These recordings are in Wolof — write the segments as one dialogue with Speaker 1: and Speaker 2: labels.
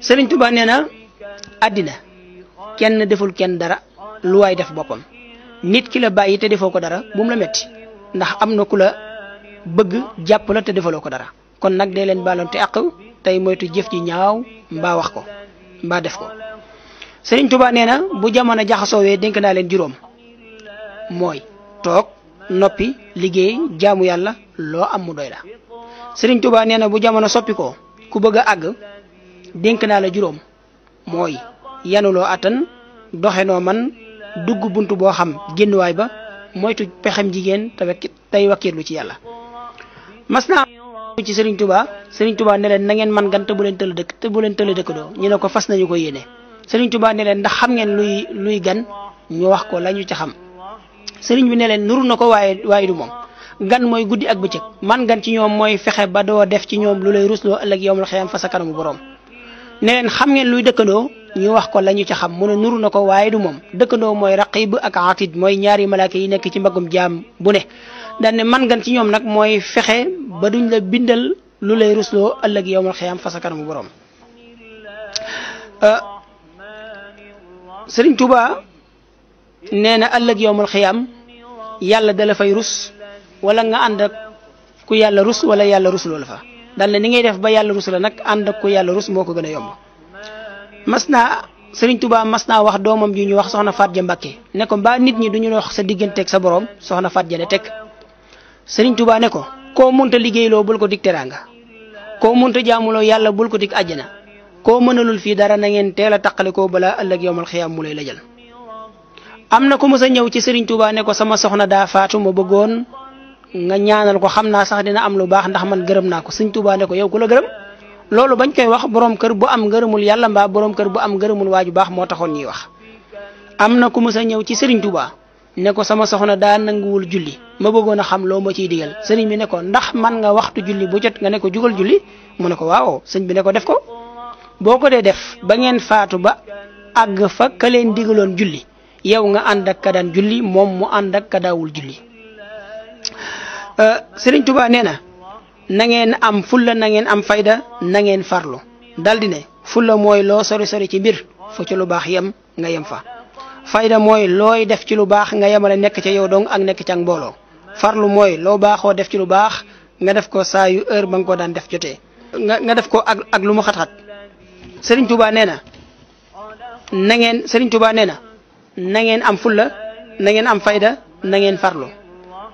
Speaker 1: Sëriñ Tuubaa nee na àddina kenn deful kenn dara lu waay def boppam nit ki la bàyyi te defoo ko dara bu mu la metti ndax am na ku la bëgg jàpp la te defaloo ko dara kon nag dee leen baalonte àq tey moytu jëf ji ñaaw mbaa wax ko mbaa def ko. Sëriñ Tuubaa nee na bu jamono jaxasoowee dénk naa leen juróom mooy toog noppi liggéey jaamu yàlla loo am mu doy la. Sëriñ Tuubaa nee na bu jamono soppi ko ku bëgg a àgg dénk naa la juróom mooy yanuloo attan doxenoo man dugg buntu boo xam génnuwaay ba moytu pexem jigéen tey wakkiirlu ci yàlla. mas naa ci Sëriñ Tuubaa ne leen na ngeen man gan te bu leen tëll dëkk doo ñu ne ko fas nañu ko yéene. Sëriñ Tuubaa ne leen ndax xam ngeen luy gan ñu wax ko la ñu ca xam sëriñ bi ne leen nuru na ko waaye du moom gan mooy guddi ak bëccëg man gan ci ñoom mooy fexe ba doo def ci ñoom lu lay rusloo ëllëg yowmal xiyaam fa sa kanamu boroom. ne leen xam ngeen luy dëkkandoo ñu wax ko la ñu ca xam mu ne nuru na ko waaye du moom dëkkandoo mooy raqib ak atid mooy ñaari malaaka yi nekk ci mbaggum jaam bu ne. daan ne man gan ci ñoom nag mooy fexe ba duñ la bindal lu lay rusloo ëllëg yowmal xiyaam fa sa kanamu boroom. Sëriñ Tuubaa nee na ëllëg yowmal xiyaam yàlla dala fay rus wala nga ànd ak ku yàlla rus wala yàlla rus loola fa daan ne ni ngay def ba yàlla rus la nag ànd ak ku yàlla rus moo ko gën a yomb. Sëriñ Tuubaa mas naa wax doomam ji ñu wax soxna Faat Ja Mbàkke ne ko mbaa nit ñi duñu wax sa digganteeg sa borom soxna Faat Ja ne teg. Sëriñ Tuubaa ne ko koo munta liggéeyloo bul ko dig teraanga koo munta jaamuloo yàlla bul ko dig àjjana koo mënalul fii dara na ngeen teel a taqale ko balaa ëllëg yowmal xiyaam mu lay lajal. am na ku mës a ñëw ci Sëriñ Tuubaa ne ko sama soxna daa faatu ma bëggoon nga ñaanal ko xam naa sax dina am lu baax ndax man gërëm naa ko. Sëriñ Tuubaa ne ko yow ku la gërëm loolu bañ koy wax borom kër bu am ngërëmul yàlla mbaa borom kër bu am ngërëmul waaju baax moo taxoon ñuy wax. am na ku mës a ñëw ci Sëriñ Tuubaa ne ko sama soxna daa nanguwul julli ma bëggoon a xam loo ma ciy digal. sëriñ bi ne ko ndax man nga waxtu julli bu jot nga ne ko jugal julli mu ne ko waaw. sëñ bi ne ko def ko boo ko dee def ba ngeen faatu ba àgg fa ka leen digaloon julli yow nga ànd ak ka daan julli moom mu ànd ak ka daawul julli. Sëriñ Tuubaa nee na ngeen am fulla na ngeen am fayda na ngeen farlu daldi ne fulla mooy loo sori ci mbir fu ci lu baax yem nga yem fa. fayda mooy looy def ci lu baax nga yemale nekk ca yow dong ak nekk ca ak mbooloo. farlu mooy loo baaxoo def ci lu baax nga def ko saa yu heure ba nga ko daan def jotee nga def ko ak lu mu xat-xat. Sëriñ Tuubaa nee na Sëriñ Tuubaa nee na ngeen am fulla na ngeen am fayda na ngeen farlu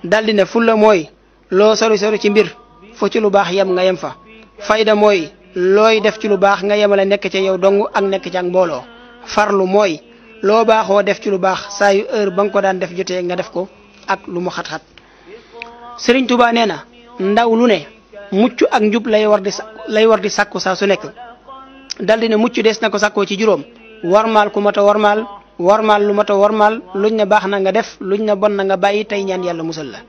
Speaker 1: daldi ne fulla mooy loo sori ci mbir fu ci lu baax yem nga yem fa. fayda mooy looy def ci lu baax nga yemale nekk ca yow dong ak nekk ca ak mbooloo. farlu mooy loo baaxoo def ci lu baax saa yu heure ba nga ko daan def jotee nga def ko ak lu mu xat-xat. Sëriñ Tuubaa nee na ndaw lu ne mucc ak njub lay war di sàkku saa su nekk daldi ne mucc des na ko sàkkoo ci juróom warmaal ku mat a warmaal lu mat a warmaal luñ ne baax na nga def luñ ne bon na nga bàyyi tey ñaan yàlla musal la.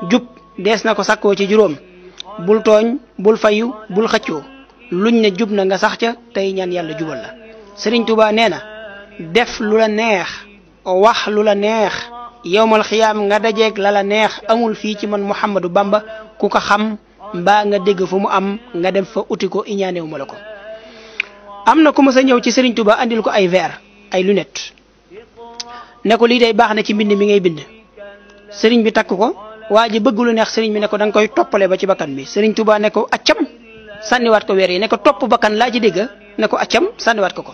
Speaker 1: jub des na ko sàkkoo ci juróom bul tooñ bul fayu bul xëccoo luñ ne jub na nga sax ca tey ñaan yàlla jubal la. Sëriñ Tuubaa nee na def lu la neex wax lu la neex yowmal xiyaam nga dajeeg la la neex amul fii ci man Muhammadu Bamba ku ko xam mbaa nga dégg fu mu am nga dem fa uti ko iñaanewu ma la ko. am na ku ma sa ñëw ci Sëriñ Tuubaa andil ko ay verre ay lunettes ne ko lii day baax na ci mbind mi ngay bind. sëriñ bi takk ko waa ji bëgg lu neex sëriñ bi ne ko da nga koy toppale ba ci bakkan bi. Sëriñ Tuubaa ne ko accam sànniwaat ko weer yi ne ko topp bakkan laa ci dégg ne ko accam sànniwaat ko.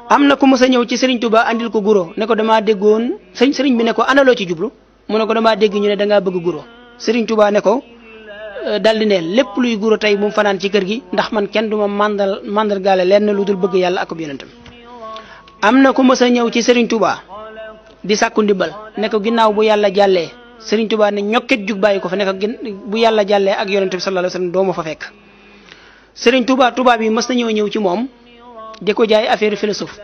Speaker 1: am na ku mës a ñëw ci Sëriñ Tuubaa andil ko guro ne ko damaa déggoon sëriñ bi ne ko analoo ci jublu mu ne ko damaa dégg ñu ne dangaa bëgg guro. Sëriñ Tuubaa ne ko daldi ne lépp luy guro tey bu mu fanaan ci kër gi ndax man kenn du ma mandargaale lenn lu dul bëgg yàlla ak yonentam. am na ku mës a ñëw ci Sëriñ Tuubaa di sàkku ndimbal ne ko ginnaaw bu yàlla jàllee Sëriñ Tuubaa ne ñokket jug bàyyi ko fa ne ko bu yàlla jàllee ak yonentam sallallahu alayhi wasallam doo ma fa fekk. Sëriñ Tuubaa tubaab yi mës na ñëw ci moom di ko jaay affaire philosophe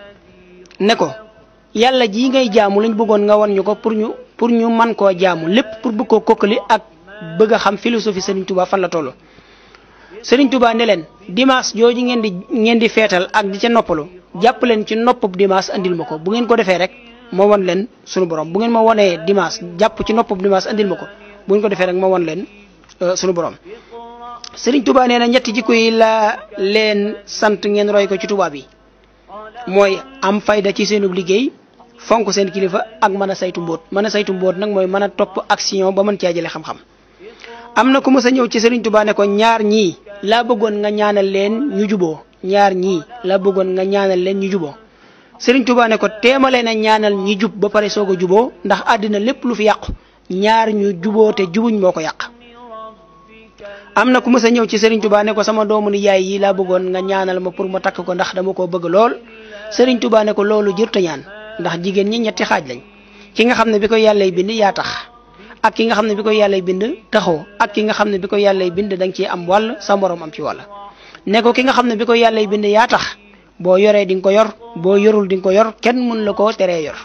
Speaker 1: ne ko yàlla ji ngay jaamu lañ bëggoon nga won ñu ko pour ñu man koo jaamu lépp pour bëgg koo kokkali ak bëgg a xam philosophie Sëriñ Tuubaa fan la toll. Sëriñ Tuubaa ne leen dimanche jooju ngeen di feetal ak di ca noppalu jàpp leen ci noppub dimanche andil ma ko bu ngeen ko defee rek ma won leen sunu borom bu ngeen ma wonee dimanche jàpp ci noppub dimanche andil ma ko bu ngeen ko defee rek ma won leen sunu borom. Serigne Touba neena ñetti jikko yi la leen sant ngeen roy ko ci Touba bi moy am fayda ci seenub liggéey fonk seen kilifa ak mën a saytu mbóot nag mooy mën a topp action ba mën caa jële xam-xam am na ku mës a ñëw ci Serigne Touba ne ko ñaar ñii laa bëggoon nga ñaanal leen ñu juboo Serigne Touba ne ko téemalee na ñaanal ñi jub ba pare soog a juboo ndax àddina lépp lu fi yàqu ñaar ñu juboo te jubuñ moo ko yàq am na ku mës a ñëw ci Serigne Touba ne ko sama doomu ni yaay yi laa bëggoon nga ñaanal ma pour ma takk ko ndax dama koo bëgg lool Serigne Touba ne ko loolu jërta ñaan ndax jigéen ñi ñetti xaaj lañ ki nga xam ne bi ko yàllay bind yaa tax ak ki nga xam ne bi ko yàllay bind taxoo ak ki nga xam ne bi ko yàllay bind danga ciy am wàll sa morom am ci wàll ne ko ki nga xam ne bi ko yàllay bind yaa tax boo yoree di nga ko yor boo yorul di nga ko yor kenn mun la koo teree yor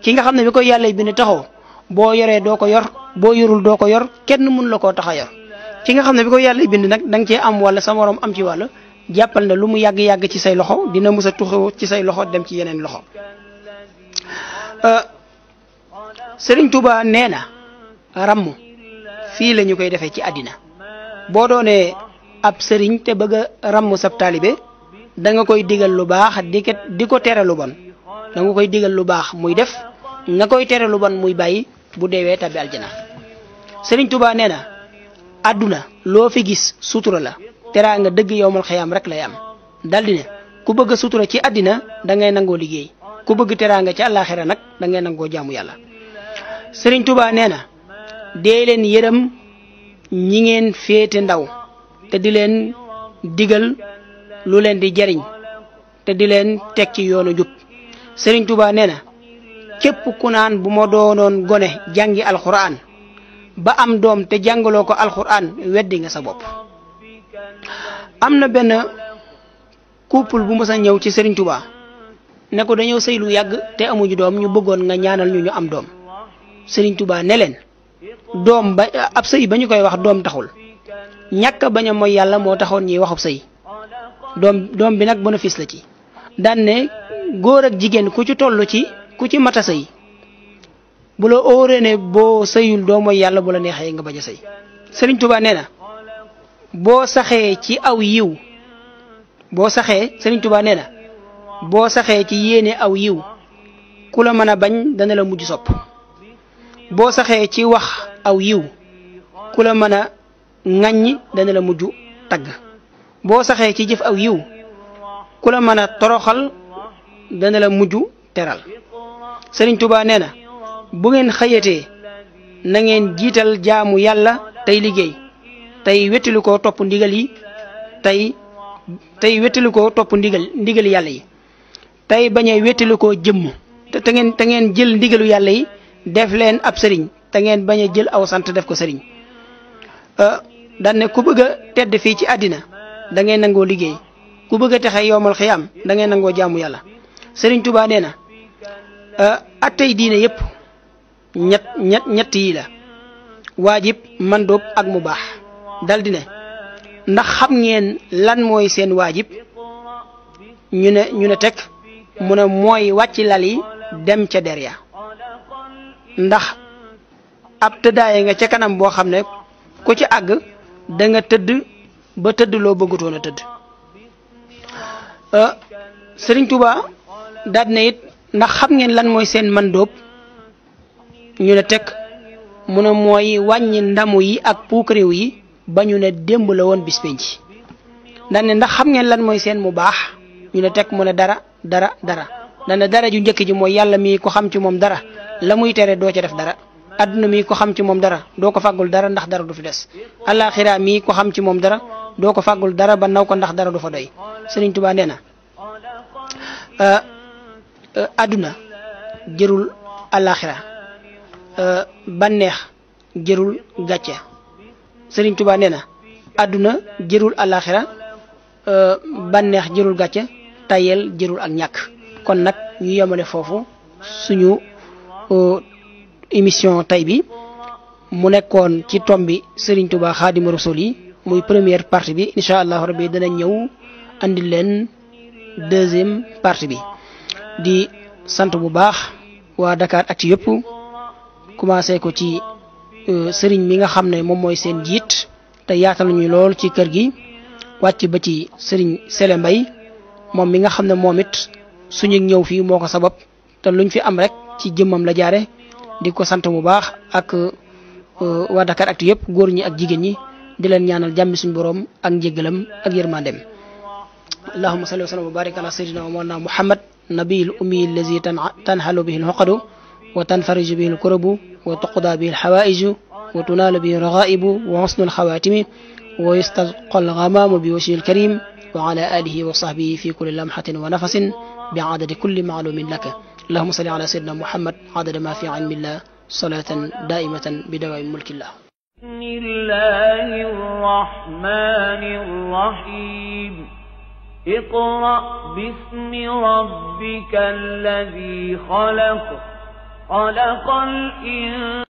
Speaker 1: ki nga xam ne bi ko yàllay bind taxoo boo yoree doo ko yor boo yorul doo ko yor kenn mun la koo tax a yor ki nga xam ne bi ko yàllay bind nag danga cee am wàll sa morom am ci wàll jàppal ne lu mu yàgg-yàgg ci say loxo dina mës a tuxu ci say loxo dem ci yeneen loxo Serigne Touba nee na ramm fii la ñu koy defee ci àddina boo doonee ab sëriñ te bëgg a ramm sab taalibe da nga koy digal lu baax di ko tere lu bon da nga koy digal lu baax muy def nga koy tere lu bon muy bàyyi bu deewee tabbi aljana Serigne Touba nee na àdduna loo fi gis sutura la teraa nga dëgg yowmal xiyaam rek lay am daldi ne ku bëgg a sutura ci àddina da ngay nangoo liggéey ku bëgg teraanga ci àllaaxira nag da ngay nangoo jaamu yàlla Serigne Touba nee na dee leen yërëm ñi ngeen féete ndaw te di leen digal lu leen di jariñ te di leen teg ci yoonu jub Serigne Touba nee na képp ku naan bu ma doonoon gone jàngi alxuraan ba am doom te jàngaloo ko alxuraan weddi nga sa bopp am na benn couple bu mës a ñëw ci Serigne Touba ne ko dañoo sëy lu yàgg te amuñu doom ñu bëggoon nga ñaanal ñu am doom Serigne Touba ne leen doom ba ab sëy ba ñu koy wax doom taxul ñàkk bañ a mooy yàlla moo taxoon ñuy waxub sëy doom bi nag bénéfice la ci daan ne góor ak jigéen ku ci mata sëy bu la óoree ne boo sëyul doo mooy yàlla bu la neexee nga bañ a sëy Serigne Touba nee na boo saxee ci aw yiw Serigne Touba nee na boo saxee ci yéene aw yiw ku la mën a bañ dana la mujj sopp boo saxee ci wax aw yiw ku la mën a ŋàññ dana la mujj tagg boo saxee ci jëf aw yiw ku la mën a toroxal dana la mujj teral Serigne Touba nee na bu ngeen xëyatee na ngeen jiital jaamu yàlla tey liggéey tey wettali ko topp ndigal yi tey wettali ko topp ndigal yàlla yi tey bañ a wettali ko jëmm te ngeen jël ndigalu yàlla yi def leen ab sëriñ te ngeen bañ a jël aw sant def ko sëriñ daan ne ku bëgg a tedd fii ci àddina da ngay nangoo liggéey ku bëgg a texe yowmal xiyaam da ngay nangoo jaamu yàlla Serigne Touba nee na attey diine yépp ñett yi la waajib mandóob ak mu baax daldi ne ndax xam ngeen lan mooy seen waajib ñu ne teg mu ne mooy wàcc lal yi dem ca der ya ndax ab tëddaaye nga ca kanam boo xam ne ku ci àgg da nga tëdd ba tëdd loo bëggutoon a tëdd Serigne Touba daal ne it ndax xam ngeen lan mooy seen mandóob ñu ne teg mu ne mooy wàññi ndamu yi ak puukaréew yi ba ñu ne démb la woon bis penc daal ne ndax xam ngeen lan mooy seen mu baax ñu ne teg mu ne dara daal ne dara ju njëkk ji mooy yàlla mii ko xam ci moom dara la muy tere doo ca def dara adduna mii ko xam ci moom dara doo ko fàggul dara ndax dara du fi des alaxira mii ko xam ci moom dara doo ko fàggul dara ba naw ko ndax dara du fa doy Serigne Touba nee na adduna jërul alaxira bànneex jërul gàcce Serigne Touba nee na adduna jërul alaxira bànneex jërul gàcce tayel jërul ak ñàkk kon nag ñu yemale foofu suñu émission tay bi mu nekkoon ci tombi Serigne Touba Xaadimu Rasuul yi muy première partie bi incha allah rabbi dana ñëw andi leen deuxième partie bi di sant bu baax waa Dakaractu yëpp commencé ko ci Serigne mi nga xam ne moom mooy seen jiit te yaatal ñu lool ci kër gi wàcc ba ci Serigne Sele Mbay moom mi nga xam ne moom it suñu ñëw fii moo ko sabab te luñ fi am rek ci jëmmam la jaare di ko sant bu baax ak waa Dakaractu yëpp góor ñi ak jigéen ñi di leen ñaanal jàmmi suñu borom ak njéggalam ak yërmandem allahumma salli wa sallim wa barik ala sayyidina wa mawlana muhammad nabiyil ummi allazi tanhalu bihi alhuqadu wa tanfariju bihi alkurabu wa tuqda bihi alhawaiju wa tunalu bihi alghaibu wa husnul khawatimi wa yastasqa alghamamu bi wajhihi alkarim wa ala alihi wa sahbihi fi kulli lamhatin wa nafasin bi'adadi kulli ma'lumin laka اللهم صل على سيدنا محمد عدد ما في علم الله صلاة دائمة بدوام ملك الله.
Speaker 2: بسم الله الرحمن الرحيم. اقرأ باسم ربك الذي خلق. خلق الإنسان